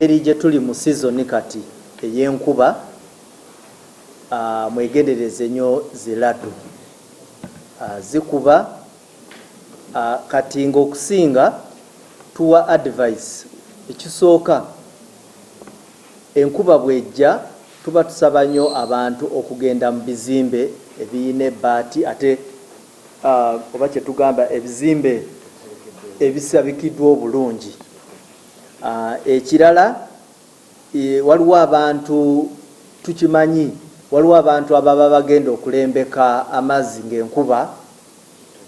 Engeri gye tuli mu sizoni kati ey'enkuba, mwegendereze nnyo zi laddu zikuba. Kati ng'okusinga tuwa advice ekisooka, enkuba bw'ejja tuba tusaba nnyo abantu okugenda mu bizimbe ebiyina ebbaati ate oba kye tugamba ebizimbe ebisabikiddwa obulungi. Ekirala, waliwo abantu, tukimanyi waliwo abantu ababa bagenda okulembeka amazzi ng'enkuba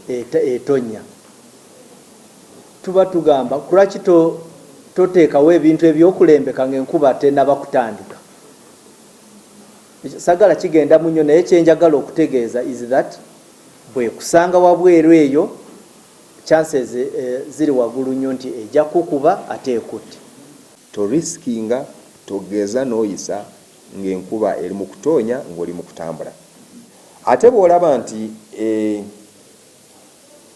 etonnya. Tuba tugamba, kulwaki toteekawo ebintu ebyokulembeka ng'enkuba tenaba kutandika? Sagala kigenda mu nnyo, naye kyenjagala okutegeeza is that bwekusanga wabweru eyo, chances ziri waggulu nnyo nti ejja kukuba ate ekutte. Torisikinga, togeza n'oyisa ng'enkuba eri mu kutoonya ng'oli mu kutambula. Ate bw'olaba nti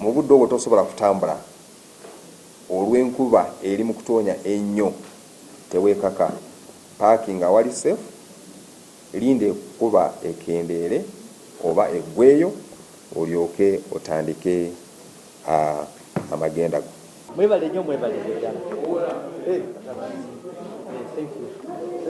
mu budde obwo tosobola kutambula olw'enkuba eri mu kutoonya ennyo, teweekaka, paakinga awali safe, linda enkuba ekendeere oba eggweeyo olyoke otandike amagenda go. Mwebale nnyo, mwebalire ddala. Thank you.